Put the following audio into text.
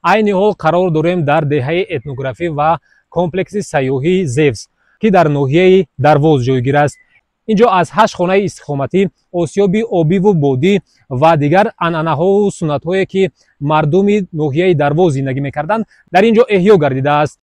Айни ҳол қарор дорем дар деҳаи этнографӣ ва комплекси сайёҳии Зевс, ки дар ноҳияи Дарвоз ҷойгир аст. Ин ҷо аз 8 хонаи истиқоматӣ, осиёби обиву бодӣ ва дигар анъанаҳову суннатҳое, ки мардуми ноҳияи Дарвоз зиндагӣ мекарданд, дар ин ҷо эҳё гардидааст.